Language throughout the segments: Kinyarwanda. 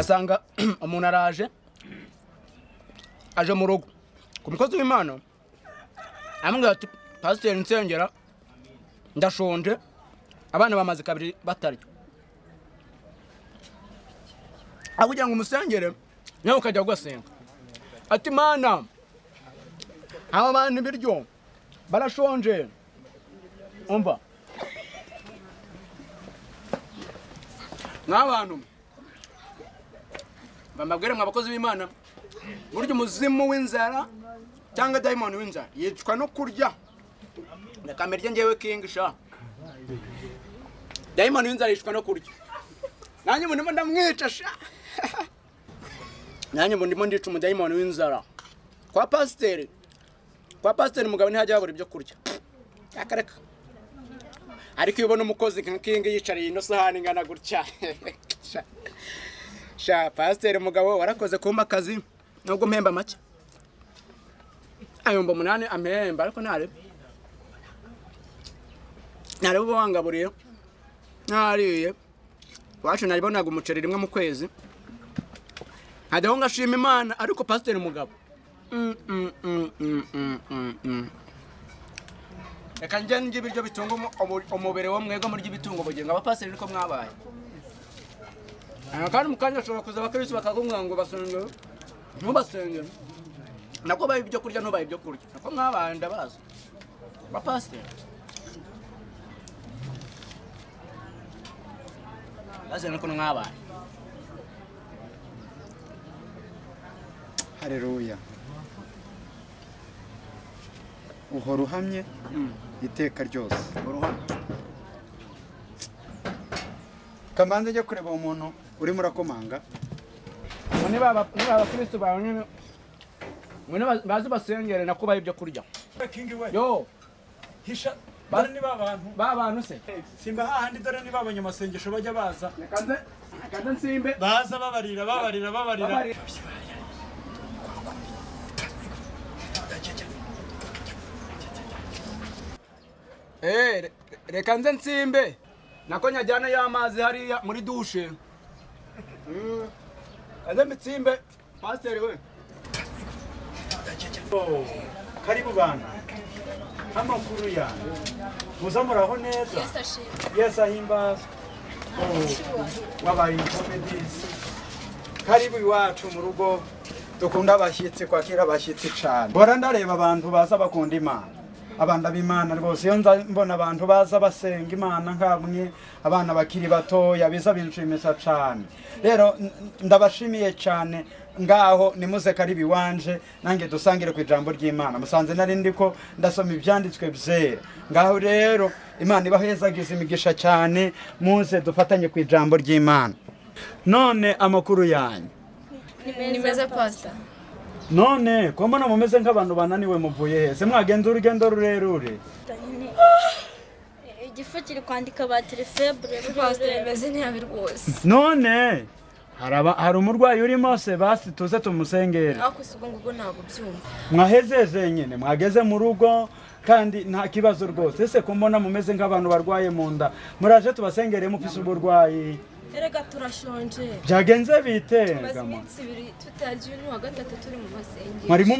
Ugasanga umuntu araje aje mu rugo ku mukozi w'Imana amubwira ati pasiteri nsengera ndashonje abana bamaze kabiri batarya. Aho kugira ngo umusengere nawe ukajya ugasenga ati Mana aba bantu ibiryo barashonje. Umva n'abantu bamabwire mwa bakozi b'Imana, burya umuzimu w'inzara cyangwa dayimoni w'inzara yicwa no kurya. Reka mbirye njyewe King sha. Dayimoni w'inzara yicwa no kurya. Nanjye ubu ndimo ndamwica sha. Nanjye ubu ndimo ndica umudayimoni w'inzara. Kwa pasiteri mugabo ntihajya habura ibyo kurya. Akareka. Ariko iyo ubona umukozi nka King yicariye ino sahani ingana gutya. Sha pasiteri mugabo warakoze kumpa akazi nubwo mpemba make. Ayomba 8 ampemba ariko ntarebe. Ntarebe uba wangaburiye. Nariye. Wacu naribonaga umuceri rimwe mu kwezi. Hadaho ngashima Imana ariko pasiteri mugabo. Reka njye ndye ibiryo bitunga umubiri wo mwego murya ibitungo bugingo abapasiteri niko mwabaye. Kandi mu kanya ashobora kuza abakristo bakagumwa ngo basenge ntubasenge. Nako baye ibyo kurya ntubaye ibyo kurya. Nako mwabaye ndabaza. Abapasiteri. Baze niko mwabaye. Haleluya. Uhora uhamye iteka ryose. Uruhamye. Kamanze njye kureba umuntu urimo urakomanga. Ngo baba abakristo bawe nyine ngo baze basengere nako baye ibyo kurya. Yo. Hisha dore niba abantu ba se. Simba hahandi dore niba abanyamasengesho bajya baza. Reka nze nsimbe. Baza babarira babarira babarira. Reka nze nsimbe nako nyajyana y'amazi hariya muri dushe. Nze mitsimbe pasiteri we. Karibu bana. Amakuru yanyu. Muza muraho neza. Yesu ahimbazwe. Wabaye comedies. Karibu iwacu mu rugo dukunda abashyitsi kwakira abashyitsi cyane. Bora ndareba abantu baza bakunda Imana. Abana b'Imana rwose iyo mbona abantu baza basenga Imana nkamwe abana bakiri batoya biza binshimisha cyane. Rero ndabashimiye cyane ngaho nimuze karibu iwanje nange dusangire ku ijambo ry'Imana. Musanze nari ndiko ndasoma ibyanditswe byera. Ngaho rero Imana ibahezagize imigisha cyane muze dufatanye ku ijambo ry'Imana. None amakuru yanyu ni meza pastor. None ko mbona mumeze nk'abantu bananiwe muvuye hese mwagenza urugendo rurerure. Igifu kiri kwandika ba telefebre pastor bimeze ntiyabi rwose. None hari umurwayi urimo se basi tuze tumusengere. Ako sugo ngugo ntabwo byumva. Mwahezeze nyine mwageze mu rugo kandi nta kibazo rwose. Ese ko mbona mumeze nk'abantu barwaye mu nda muraje tubasengere mufise uburwayi. Erega turashonje. Byagenze bite? Tumaze iminsi ibiri tutarya uyu wa gatatu turi mu masengero. Mwari mu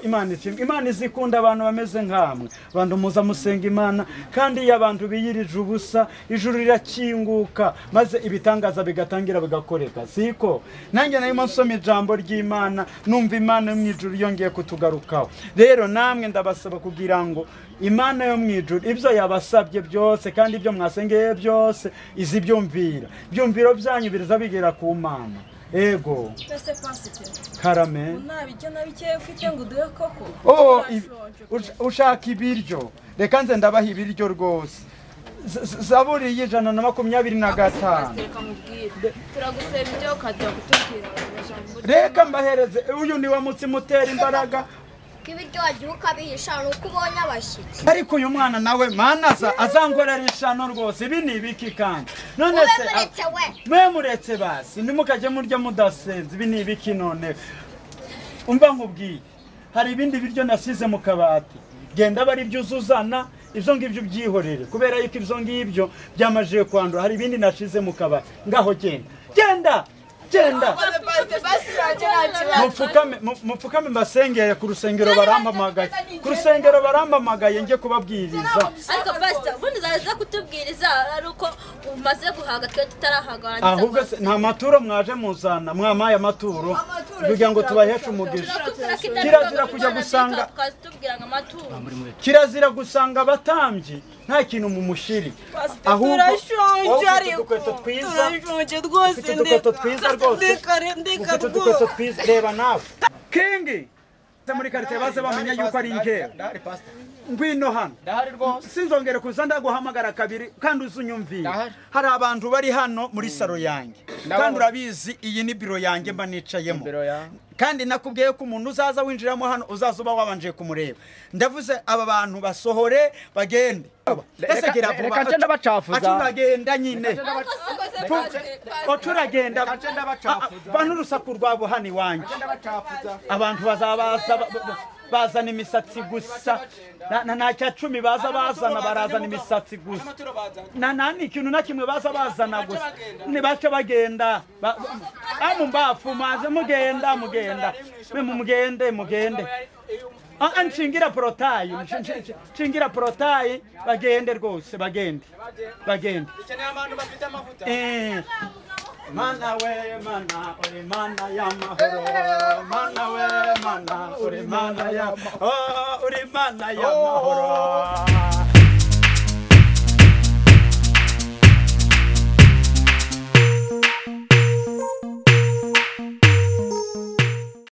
Imana ishimwe. Imana izikunda abantu bameze nkamwe. Abantu muza musenga Imana kandi iyo abantu biyirije ubusa ijuru rirakinguka maze ibitangaza bigatangira bigakoreka. Siko nanjye narimo nsoma ijambo ry'Imana numva Imana yo mu ijuru yongeye kutugarukaho. Rero namwe ndabasaba kugira ngo Imana yo mu ijuru ibyo yabasabye byose kandi ibyo mwasengeye byose izibyumvira. Byumviro byanyu biriza bigera ku Mana. Ego. Twese pastor. Karame. Nabijya nabike ufite ngo uduhe koko. Oh, ushaka ibiryo. Reka nze ndabaha ibiryo rwose. Zaburi y'125. Turagusaba ibyo ukajya kutubwira amajambo. Reka mbahereze uyu ni wa mutsi mutera imbaraga. Kibiryo wagiye ukabihisha nuko ubonye abashyitsi. Ariko uyu mwana nawe manaza azangorera ishano rwose ibi ni ibiki kandi. None se mwe muretse basi nimukajye murya mudasenze ibi ni ibiki none. Umva nkubwiye hari ibindi biryo nasize mu kabati genda bari ibyo uzuzana ibyo ngibyo byihorere kubera yuko ibyo ngibyo byamajije kwandura hari ibindi nashize mu kabati ngaho genda genda. Genda. Mupfukame mbasengere ku rusengero barampamagaye. Ku rusengero barampamagaye nje kubabwiriza. Ariko pastor, ubundi zaza kutubwiriza ari uko umaze guhaga twe tutarahaga. Ahubwo nta maturo mwaje muzana, mwamaye amaturo kugira ngo tubaheshe umugisha. Kirazira kujya gusanga kirazira gusanga abatambyi nta kintu mu mushiri. Ahubwo turashonje ariko turashonje rwose ndeka rwose ndeka twiza reba nawe Kingi muri quartier baze bamenya yuko ari inkera. Ngwino hano sinzongere kuza ndaguhamagara kabiri kandi uzunyumvire. Hari abantu bari hano muri saro yanjye kandi urabizi iyi ni biro yanjye mba nicayemo kandi nakubwiye ko umuntu uzaza winjiramo hano uzaza uba wabanje kumureba. Ndavuze aba bantu basohore bagende. Ese gira vuba reka nce ndabacafuza. Aturagenda nyine. Oturagenda bantu urusaku rwabo hano iwanjye. Abantu bazabaza bazana imisatsi gusa. Na cya 10 baza bazana barazana imisatsi gusa. Na ikintu na kimwe baza bazana gusa. Ni bace bagenda. Amumbafu maze mugenda mugenda. Mugende mugende. Nshingira porotayi, nshingira porotayi bagende rwose bagende. Bagende. Mana we mana uri mana y'amahoro, mana we mana uri mana ya, oh uri mana y'amahoro.